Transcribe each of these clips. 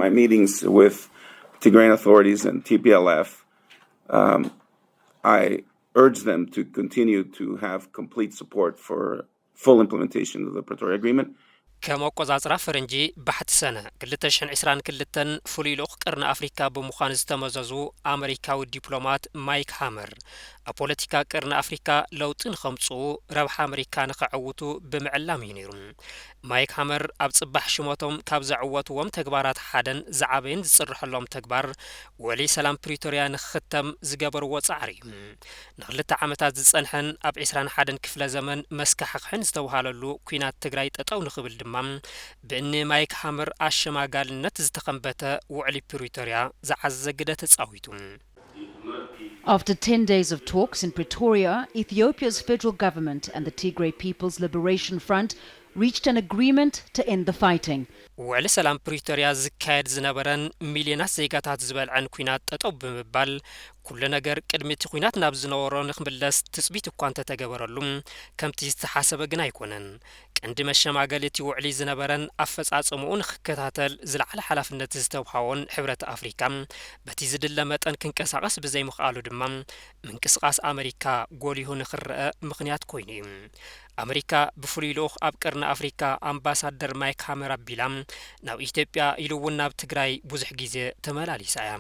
My meetings with Tigrayan authorities and T P L F, um, I urge them to continue to have complete support for full implementation of the Pretoria Agreement. ከም ኣቆጻጽራ ፈረንጂ ባሕቲ ሰነ ክልተ ሽሕን ዕስራን ክልተን ፍሉይ ልኡኽ ቀርኒ ኣፍሪካ ብምዃን ዝተመዘዙ ኣመሪካዊ ዲፕሎማት ማይክ ሃመር፣ ኣብ ፖለቲካ ቀርኒ ኣፍሪካ ለውጢ ንኸምፅኡ፣ ረብሓ ኣመሪካ ንኸዕውቱ ብምዕላም እዩ ነይሩ። ማይክ ሃመር ኣብ ጽባሕ ሽመቶም ካብ ዘዕወትዎም ተግባራት ሓደን ዝዓበየን ዝጽርሐሎም ተግባር ውዕሊ ሰላም ፕሪቶርያ ንኽኽተም ዝገበርዎ ጻዕሪ እዩ። ንኽልተ ዓመታት ዝጸንሐን ኣብ ዕስራን ሓደን ክፍለ ዘመን መስካሕኽሕን ዝተባህለሉ ኲናት ትግራይ ጠጠው ንኽብል ድማ ብእኒ ማይክ ሃመር ኣሸማጋልነት ዝተኸንበተ ውዕሊ ፕሪቶርያ ዝዓዘዘ ግደ ተጻዊቱ። After ten days of talks in Pretoria, Ethiopia's federal government and the Tigray People's Liberation Front reached an agreement to end the fighting. ውዕሊ ሰላም ፕሪቶርያ ዝካየድ ዝነበረን ሚልዮናት ዜጋታት ዝበልዐን ኲናት ጠጠው ብምባል፣ ኩሉ ነገር ቅድሚ እቲ ኲናት ናብ ዝነበሮ ንክምለስ ትጽቢት እኳ እንተተገበረሉ፣ ከምቲ ዝተሓሰበ ግን ኣይኮነን። ቀንዲ መሸማገሊ እቲ ውዕሊ ዝነበረን ኣፈጻጽምኡ ንክከታተል ዝለዓለ ሓላፍነት ዝተውሃቦን ሕብረት ኣፍሪካ፣ በቲ ዝድለ መጠን ክንቀሳቐስ ብዘይምኽኣሉ ድማ ምንቅስቓስ ኣመሪካ ጎሊሁ ንክረአ ምኽንያት ኮይኑ እዩ። ኣመሪካ ብፍሉይ ልኡኽ ኣብ ቀርኒ ኣፍሪካ ኣምባሳደር ማይክ ሃመር ኣቢላ ናብ ኢትዮጵያ ኢሉ እውን ናብ ትግራይ ብዙሕ ግዜ ተመላሊሳ እያ።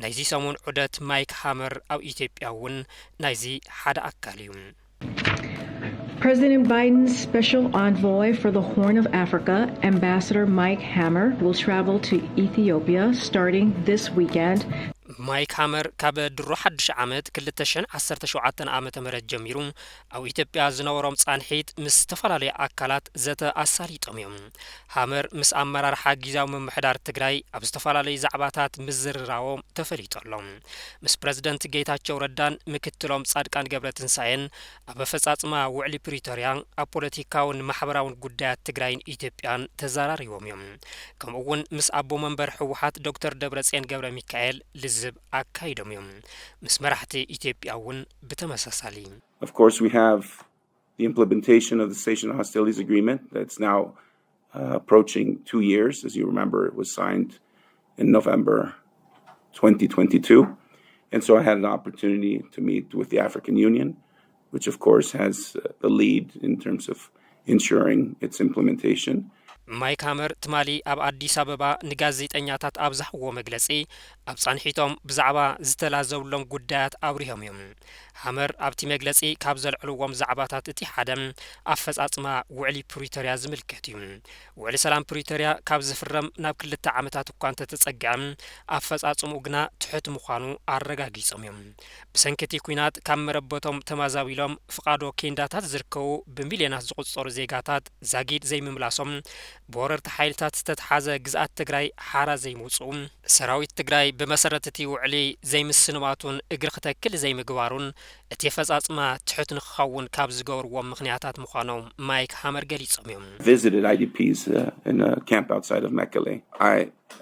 ናይዚ ሰሙን ዑደት ማይክ ሃመር ኣብ ኢትዮጵያ እውን ናይዚ ሓደ ኣካል እዩ። President Biden's special envoy for the Horn of Africa, Ambassador Mike Hammer, will travel to Ethiopia starting this weekend. ማይክ ሃመር ካብ ድሮ ሓድሽ ዓመት ክልተ ሽሕን ዓሰርተ ሸውዓተን ዓመተ ምህረት ጀሚሩ ኣብ ኢትዮጵያ ዝነበሮም ጻንሒት ምስ ዝተፈላለዩ ኣካላት ዘተ ኣሳሊጦም እዮም። ሃመር ምስ ኣመራርሓ ግዝያዊ ምምሕዳር ትግራይ ኣብ ዝተፈላለዩ ዛዕባታት ምዝርራቦም ተፈሊጡ ኣሎ። ምስ ፕረዚደንት ጌታቸው ረዳን ምክትሎም ጻድቃን ገብረትንሳኤን ኣብ ኣፈጻጽማ ውዕሊ ፕሪቶርያ፣ ኣብ ፖለቲካውን ማሕበራውን ጉዳያት ትግራይን ኢትዮጵያን ተዘራሪቦም እዮም። ከምኡ እውን ምስ ኣቦ መንበር ህወሓት ዶክተር ደብረጽዮን ገብረ ሚካኤል ልዝብ ኣካይዶም እዮም። ምስ መራሕቲ ኢትዮጵያ እውን ብተመሳሳሊ። Of course, we have the implementation of the Cessation of Hostilities Agreement that's now uh, approaching two years. As you remember, it was signed in November twenty twenty-two. And so I had an opportunity to meet with the African Union, which of course has uh, the lead in terms of ensuring its implementation. ማይክ ሃመር ትማሊ ኣብ ኣዲስ ኣበባ ንጋዜጠኛታት ኣብ ዝሃብዎ መግለጺ፣ ኣብ ጻንሒቶም ብዛዕባ ዝተላዘብሎም ጉዳያት ኣብሪሆም እዮም። ሃመር ኣብቲ መግለጺ ካብ ዘልዕልዎም ዛዕባታት እቲ ሓደ ኣፈጻጽማ ውዕሊ ፕሪቶርያ ዝምልከት እዩ። ውዕሊ ሰላም ፕሪቶርያ ካብ ዝፍረም ናብ ክልተ ዓመታት እኳ እንተተጸግዐ፣ ኣፈጻጽምኡ ግና ትሑት ምዃኑ ኣረጋጊጾም እዮም። ብሰንኪ እቲ ኲናት ካብ መረበቶም ተማዛቢሎም ፍቓዶ ኬንዳታት ዝርከቡ ብሚልዮናት ዝቑጸሩ ዜጋታት ዛጊድ ዘይምምላሶም፣ ብወረርቲ ሓይልታት ዝተትሓዘ ግዝኣት ትግራይ ሓራ ዘይምውፅኡ፣ ሰራዊት ትግራይ ብመሰረት እቲ ውዕሊ ዘይምስንባቱን እግሪ ክተክል ዘይምግባሩን እቲ ኣፈፃፅማ ትሑት ንክኸውን ካብ ዝገብርዎም ምኽንያታት ምዃኖም ማይክ ሃመር ገሊፆም እዮም። Visited I D Ps uh, in a camp outside of Mekelle. I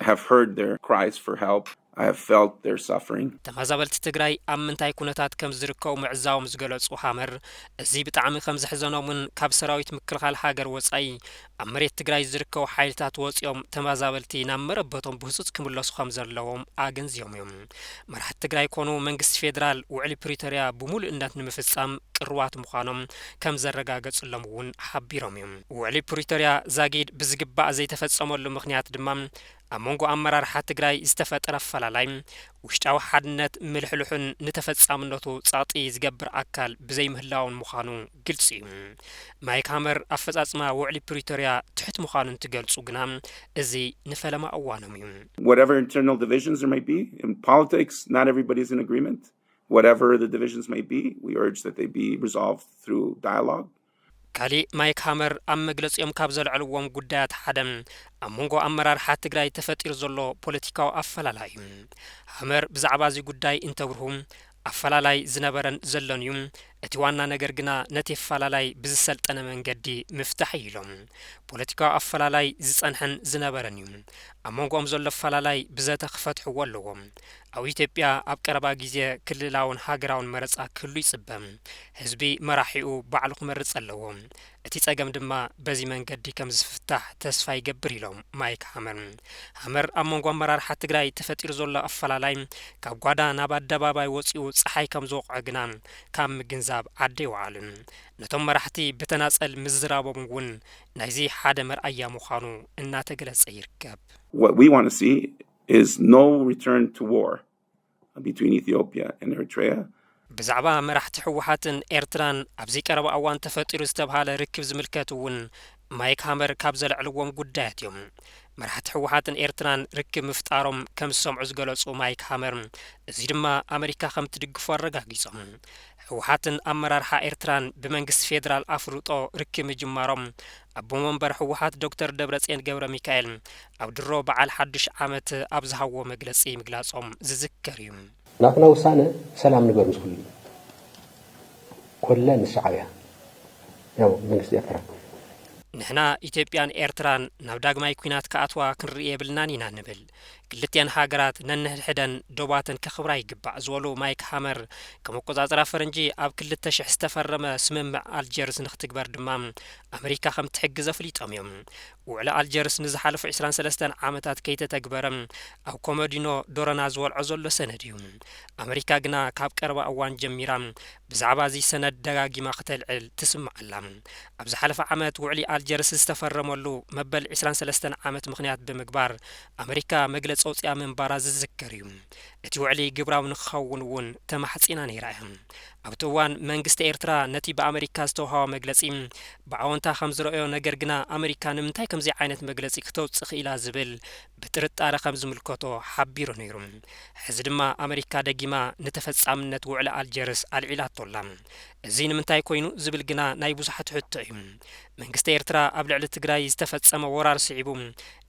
have heard their cries for help. I have felt their suffering. ተመዛበልቲ ትግራይ ኣብ ምንታይ ኩነታት ከም ዝርከቡ ምዕዛቦም ዝገለፁ ሃመር፣ እዚ ብጣዕሚ ከም ዘሕዘኖምን ካብ ሰራዊት ምክልኻል ሃገር ወፃኢ ኣብ መሬት ትግራይ ዝርከቡ ሓይልታት ወፂኦም ተመዛበልቲ ናብ መረበቶም ብህፁፅ ክምለሱ ከም ዘለዎም ኣገንዚቦም እዮም። መራሕቲ ትግራይ ኮኑ መንግስቲ ፌዴራል ውዕሊ ፕሪቶርያ ብምሉእነት ንምፍፃም ቅርዋት ምዃኖም ከም ዘረጋገፅሎም እውን ሓቢሮም እዮም። ውዕሊ ፕሪቶርያ ዛጊድ ብዝግባእ ዘይተፈፀመሉ ምኽንያት ድማ ኣብ መንጎ ኣመራርሓ ትግራይ ዝተፈጠረ ኣፈላላይ ውሽጣዊ ሓድነት ምልሕልሑን ንተፈፃምነቱ ጸቕጢ ዝገብር ኣካል ብዘይምህላውን ምዃኑ ግልፂ እዩ። ማይክ ሃመር ኣፈፃፅማ ውዕሊ ፕሪቶርያ ትሑት ምዃኑ እንትገልፁ ግና እዚ ንፈለማ እዋኖም እዩ። Whatever internal divisions there might be in politics, not everybody is in agreement. Whatever the divisions may be, we urge that they be resolved through dialogue. ካሊእ ማይክ ሃመር ኣብ መግለፂኦም ካብ ዘልዐልዎም ጉዳያት ሓደ ኣብ መንጎ ኣመራርሓ ትግራይ ተፈጢሩ ዘሎ ፖለቲካዊ ኣፈላላይ እዩ። ሃመር ብዛዕባ እዚ ጉዳይ እንተብርሁ ኣፈላላይ ዝነበረን ዘሎን እዩ። እቲ ዋና ነገር ግና ነቲ ኣፈላላይ ብዝሰልጠነ መንገዲ ምፍታሕ እዩ ኢሎም። ፖለቲካዊ ኣፈላላይ ዝጸንሐን ዝነበረን እዩ። ኣብ መንጎኦም ዘሎ ኣፈላላይ ብዘተ ክፈትሕዎ ኣለዎም። ኣብ ኢትዮጵያ ኣብ ቀረባ ግዜ ክልላውን ሃገራውን መረጻ ክህሉ ይጽበ። ህዝቢ መራሒኡ ባዕሉ ክመርጽ ኣለዎ። እቲ ጸገም ድማ በዚ መንገዲ ከም ዝፍታሕ ተስፋ ይገብር ኢሎም ማይክ ሃመር። ሃመር ኣብ መንጎ ኣመራርሓ ትግራይ ተፈጢሩ ዘሎ ኣፈላላይ ካብ ጓዳ ናብ ኣደባባይ ወጺኡ ጸሓይ ከም ዝወቕዖ ግና ካብ ምግንዛብ ዓዲ ኣይወዓሉን። ነቶም መራሕቲ ብተናጸል ምዝራቦም እውን ናይዚ ሓደ መርኣያ ምዃኑ እናተገለጸ ይርከብ። What we want to see is no return to war between Ethiopia and Eritrea. ብዛዕባ መራሕቲ ህወሓትን ኤርትራን ኣብዚ ቀረባ እዋን ተፈጢሩ ዝተብሃለ ርክብ ዝምልከት እውን ማይክ ሃመር ካብ ዘልዕልዎም ጉዳያት እዮም። መራሕቲ ህወሓትን ኤርትራን ርክብ ምፍጣሮም ከም ዝሰምዑ ዝገለጹ ማይክ ሃመር፣ እዚ ድማ ኣመሪካ ከም ትድግፎ ኣረጋጊጾም። ህወሓትን ኣመራርሓ ኤርትራን ብመንግስቲ ፌደራል ኣፍልጦ ርክብ ምጅማሮም ኣቦ መንበር ህወሓት ዶክተር ደብረጽዮን ገብረ ሚካኤል ኣብ ድሮ በዓል ሓዱሽ ዓመት ኣብ ዝሃብዎ መግለጺ ምግላጾም ዝዝከር እዩ። ናትና ውሳነ ሰላም ንገር ምስ ኩሉ፣ ኮለ ምስ ሻዕብያ፣ ያው መንግስቲ ኤርትራ። ንሕና ኢትዮጵያን ኤርትራን ናብ ዳግማይ ኲናት ክኣትዋ ክንርኢ የብልናን ኢና ንብል። ክልቲኣን ሃገራት ነንሕድሕደን ዶባተን ከኽብራ ይግባእ ዝበሉ ማይክ ሃመር፣ ከም ኣቆጻጽራ ፈረንጂ ኣብ ክልተ ሽሕ ዝተፈረመ ስምምዕ ኣልጀርስ ንክትግበር ድማ ኣመሪካ ከም ትሕግዝ ኣፍሊጦም እዮም። ውዕሊ ኣልጀርስ ንዝሓለፉ ዕስራን ሰለስተን ዓመታት ከይተተግበረ ኣብ ኮመዲኖ ዶረና ዝወልዖ ዘሎ ሰነድ እዩ። ኣመሪካ ግና ካብ ቀረባ እዋን ጀሚራ ብዛዕባ እዚ ሰነድ ደጋጊማ ክተልዕል ትስማዕ ኣላ። ኣብ ዝሓለፈ ዓመት ውዕሊ ኣልጀርስ ዝተፈረመሉ መበል ዕስራን ሰለስተን ዓመት ምኽንያት ብምግባር ኣመሪካ መግለጺ ኣውጺኣ ምንባራ ዝዝከር እዩ። እቲ ውዕሊ ግብራዊ ንክኸውን እውን ተማሕጺና ነይራ እያ። ኣብቲ እዋን መንግስቲ ኤርትራ ነቲ ብኣመሪካ ዝተውሃቦ መግለጺ ብኣወንታ ከም ዝረኣዮ፣ ነገር ግና ኣመሪካ ንምንታይ ከምዚ ዓይነት መግለጺ ክተውጽእ ክኢላ ዝብል ብጥርጣረ ከም ዝምልከቶ ሓቢሩ ነይሩ። ሕዚ ድማ ኣመሪካ ደጊማ ንተፈጻምነት ውዕሊ ኣልጀርስ ኣልዒላቶ ኣላ። እዚ ንምንታይ ኮይኑ ዝብል ግና ናይ ብዙሓት ሕቶ እዩ። መንግስቲ ኤርትራ ኣብ ልዕሊ ትግራይ ዝተፈጸመ ወራር ስዒቡ፣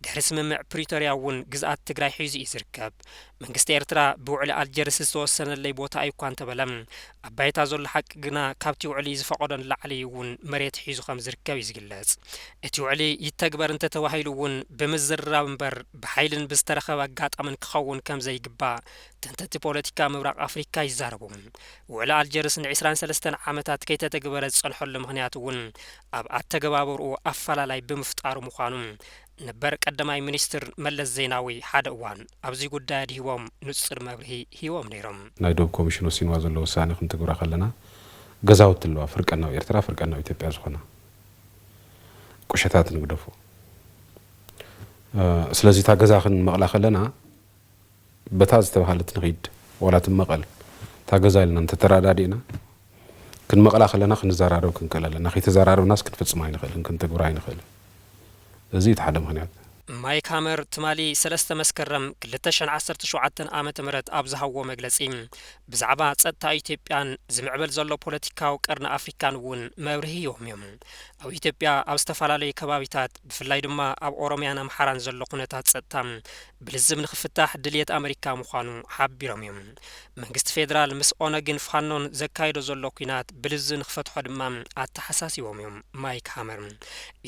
ድሕሪ ስምምዕ ፕሪቶርያ እውን ግዝኣት ትግራይ ሒዙ እዩ ዝርከብ። መንግስቲ ኤርትራ ብውዕሊ ኣልጀርስ ዝተወሰነለይ ቦታ እዩ እኳ እንተበለ፣ ኣብ ባይታ ዘሎ ሓቂ ግና ካብቲ ውዕሊ ዝፈቐዶ ንላዕሊ እውን መሬት ሒዙ ከም ዝርከብ እዩ ዝግለጽ። እቲ ውዕሊ ይተግበር እንተተባሂሉ እውን ብምዝርራብ እምበር ብሓይልን ብዝተረኸበ ኣጋጣምን ክኸውን ከም ዘይግባእ ተንተንቲ ፖለቲካ ምብራቕ ኣፍሪካ ይዛረቡ። ውዕሊ ኣልጀርስ ንዕስራን ሰለስተን ዓመታት ከይተተግበረ ዝጸንሐሉ ምኽንያት እውን ኣብ ኣተገባብርኡ ኣፈላላይ ብምፍጣሩ ምዃኑ ነበር ቀዳማይ ሚኒስትር መለስ ዜናዊ ሓደ እዋን ኣብዚ ጉዳይ ኣድሂቦም ንጹር መብርሂ ሂቦም ነይሮም። ናይ ዶብ ኮሚሽን ወሲንዋ ዘሎ ውሳነ ክንትግብራ ከለና ገዛውቲ ኣለዋ፣ ፍርቀን ናብ ኤርትራ፣ ፍርቀን ናብ ኢትዮጵያ ዝኾና ቁሸታት ንግደፎ። እ፣ ስለዚ እታ ገዛ ክንመቕላ ከለና በታ ዝተባህለት ንኺድ፣ ዋላ ትመቐል እታ ገዛ ኢልና እንተተራዳዲእና፣ ክንመቕላ ከለና ክንዘራረብ ክንክእል ኣለና። ከይተዘራረብናስ ክንፍጽም ኣይንኽእልን፣ ክንትግብር ኣይንኽእልን። እዚ እቲ ሓደ ምኽንያት። ማይክ ሃመር ትማሊ ሰለስተ መስከረም ክልተ ሽሕን ዓሰርተ ሸውዓተን ዓመተ ምህረት ኣብ ዝሃብዎ መግለጺ፣ ብዛዕባ ጸጥታ ኢትዮጵያን ዝምዕበል ዘሎ ፖለቲካዊ ቀርኒ ኣፍሪካን እውን መብርሂ ሂቦም እዮም። ኣብ ኢትዮጵያ ኣብ ዝተፈላለዩ ከባቢታት፣ ብፍላይ ድማ ኣብ ኦሮምያን ኣምሓራን ዘሎ ኩነታት ጸጥታ ብልዝብ ንክፍታሕ ድልየት ኣመሪካ ምዃኑ ሓቢሮም እዮም። መንግስቲ ፌደራል ምስ ኦነግን ፋኖን ዘካይዶ ዘሎ ኲናት ብልዝብ ንክፈትሖ ድማ ኣተሓሳሲቦም እዮም ማይክ ሃመር።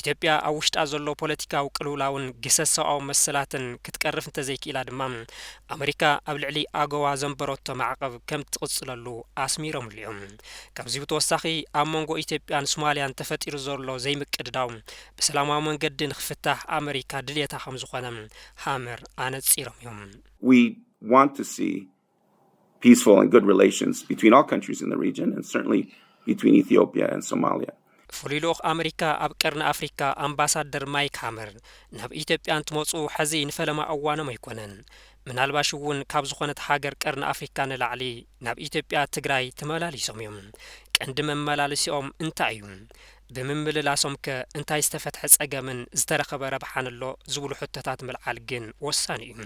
ኢትዮጵያ ኣብ ውሽጣ ዘሎ ፖለቲካዊ ቅልውላውን ግህሰት ሰብኣዊ መሰላትን ክትቀርፍ እንተዘይክኢላ ድማ፣ ኣመሪካ ኣብ ልዕሊ ኣጎዋ ዘንበረቶ ማዕቐብ ከም ትቕጽለሉ ኣስሚሮምሉ እዮም። ካብዚ ብተወሳኺ፣ ኣብ መንጎ ኢትዮጵያን ሶማልያን ተፈጢሩ ዘሎ ዘይምቅድዳው ብሰላማዊ መንገዲ ንክፍታሕ ኣመሪካ ድልየታ ከም ዝኾነ ሃመር ኣነጺሮም እዮም። We want to see peaceful and good relations between all countries in the region, and certainly between Ethiopia and Somalia. ፍሉይ ልኡኽ ኣመሪካ ኣብ ቀርኒ ኣፍሪካ ኣምባሳደር ማይክ ሃመር፣ ናብ ኢትዮጵያ እንትመጹ ሐዚ ንፈለማ እዋኖም ኣይኮነን። ምናልባሽ እውን ካብ ዝኾነት ሃገር ቀርኒ ኣፍሪካ ንላዕሊ ናብ ኢትዮጵያ ትግራይ ተመላሊሶም እዮም። ቀንዲ መመላለሲኦም እንታይ እዩ? ብምምልላሶም ከ እንታይ ዝተፈትሐ ጸገምን ዝተረኸበ ረብሓን ኣሎ ዝብሉ ሕቶታት ምልዓል ግን ወሳኒ እዩ።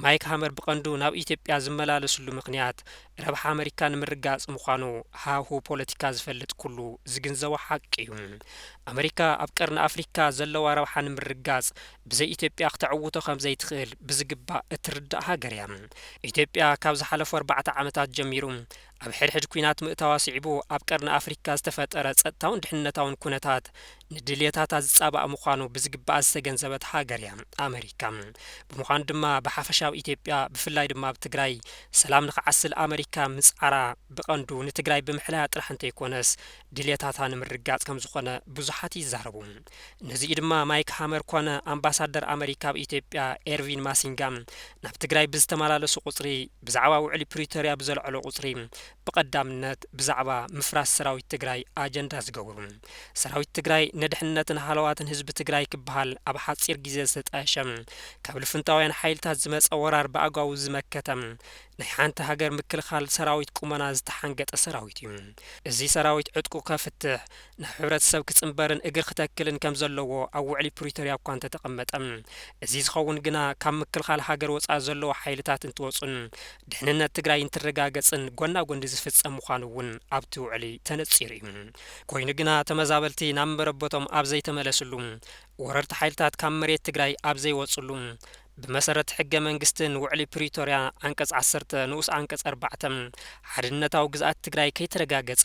ማይክ ሃመር ብቐንዱ ናብ ኢትዮጵያ ዝመላለስሉ ምኽንያት ረብሓ ኣመሪካ ንምርጋጽ ምዃኑ ሃሁ ፖለቲካ ዝፈልጥ ኩሉ ዝግንዘቦ ሓቂ እዩ። ኣመሪካ ኣብ ቀርኒ ኣፍሪካ ዘለዋ ረብሓ ንምርጋጽ ብዘይ ኢትዮጵያ ክተዕውቶ ከም ዘይትኽእል ብዝግባእ እትርዳእ ሃገር እያ። ኢትዮጵያ ካብ ዝሓለፉ ኣርባዕተ ዓመታት ጀሚሩ ኣብ ሕድሕድ ኲናት ምእታዋ ስዒቡ ኣብ ቀርኒ ኣፍሪካ ዝተፈጠረ ጸጥታውን ድሕነታውን ኩነታት ንድልየታታ ዝጻባእ ምዃኑ ብዝግባእ ዝተገንዘበት ሃገር እያ ኣመሪካ። ብምዃኑ ድማ ብሓፈሻ ኣብ ኢትዮጵያ ብፍላይ ድማ ኣብ ትግራይ ሰላም ንኽዓስል ኣመሪካ ምጽዓራ ብቐንዱ ንትግራይ ብምሕላያ ጥራሕ እንተይኮነስ ድልየታታ ንምርግጋጽ ከም ዝኾነ ብዙሓት ይዛረቡ። ነዚኡ ድማ ማይክ ሃመር ኮነ ኣምባሳደር ኣመሪካ ኣብ ኢትዮጵያ ኤርቪን ማሲንጋ ናብ ትግራይ ብዝተመላለሱ ቁጽሪ ብዛዕባ ውዕሊ ፕሪቶርያ ብዘልዐሎ ቁጽሪ ብቐዳምነት ብዛዕባ ምፍራስ ሰራዊት ትግራይ ኣጀንዳ ዝገብሩ። ሰራዊት ትግራይ ንድሕነትን ሃለዋትን ህዝቢ ትግራይ ክበሃል ኣብ ሓጺር ግዜ ዝተጣየሸ ካብ ልፍንታውያን ሓይልታት ዝመጸ ወራር ብኣግባቡ ዝመከተ ናይ ሓንቲ ሃገር ምክልኻል ሰራዊት ቁመና ዝተሓንገጠ ሰራዊት እዩ። እዚ ሰራዊት ዕጥቁ ከፍትሕ ናብ ሕብረተሰብ ክጽንበርን እግር ክተክልን ከም ዘለዎ ኣብ ውዕሊ ፕሪቶርያ እኳ እንተተቐመጠ፣ እዚ ዝኸውን ግና ካብ ምክልኻል ሃገር ወጻኢ ዘለዉ ሓይልታት እንትወጹን ድሕንነት ትግራይ እንትረጋገጽን ጎና ጎኒ ዝፍጸም ምዃኑ እውን ኣብቲ ውዕሊ ተነጺሩ እዩ። ኮይኑ ግና ተመዛበልቲ ናብ መረበቶም ኣብ ዘይተመለስሉ፣ ወረርቲ ሓይልታት ካብ መሬት ትግራይ ኣብ ዘይወጽሉ፣ ብመሰረት ሕገ መንግስትን ውዕሊ ፕሪቶርያ ዓንቀጽ ዓሰርተ ንኡስ ዓንቀጽ ኣርባዕተ ሓድነታዊ ግዝኣት ትግራይ ከይተረጋገጸ፣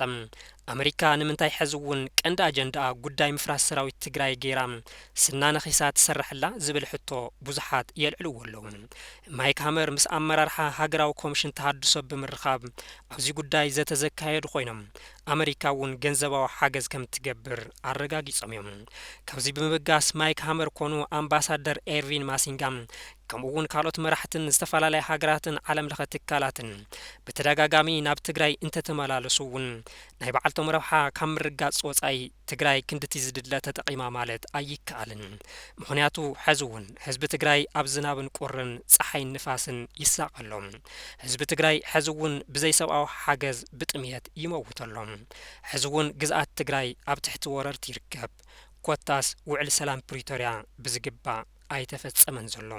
ኣመሪካ ንምንታይ ሕዚ እውን ቀንዲ ኣጀንዳኣ ጉዳይ ምፍራስ ሰራዊት ትግራይ ገይራ ስና ነኺሳ ትሰርሕ ኣላ ዝብል ሕቶ ብዙሓት የልዕልዎ ኣለዉ። ማይክ ሃመር ምስ ኣመራርሓ ሃገራዊ ኮሚሽን ተሃድሶ ብምርኻብ ኣብዚ ጉዳይ ዘተ ዘካየዱ ኮይኖም ኣመሪካ እውን ገንዘባዊ ሓገዝ ከም ትገብር ኣረጋጊጾም እዮም። ካብዚ ብምብጋስ ማይክ ሃመር ኮኑ ኣምባሳደር ኤርቪን ማሲንጋ ከምኡ እውን ካልኦት መራሕትን ዝተፈላለያ ሃገራትን ዓለም ለኸ ትካላትን ብተደጋጋሚ ናብ ትግራይ እንተተመላለሱ እውን ናይ በዓልቶም ረብሓ ካብ ምርጋጽ ወጻኢ ትግራይ ክንድቲ ዝድለ ተጠቒማ ማለት ኣይከኣልን። ምኽንያቱ ሕዚ እውን ህዝቢ ትግራይ ኣብ ዝናብን ቁርን ጸሓይን ንፋስን ይሳቐ ኣሎ። ህዝቢ ትግራይ ሕዚ እውን ብዘይ ሰብኣዊ ሓገዝ ብጥምየት ይመውት ኣሎ። ሕዚ እውን ግዝኣት ትግራይ ኣብ ትሕቲ ወረርቲ ይርከብ። ኮታስ ውዕሊ ሰላም ፕሪቶርያ ብዝግባእ ኣይተፈጸመን ዘሎ።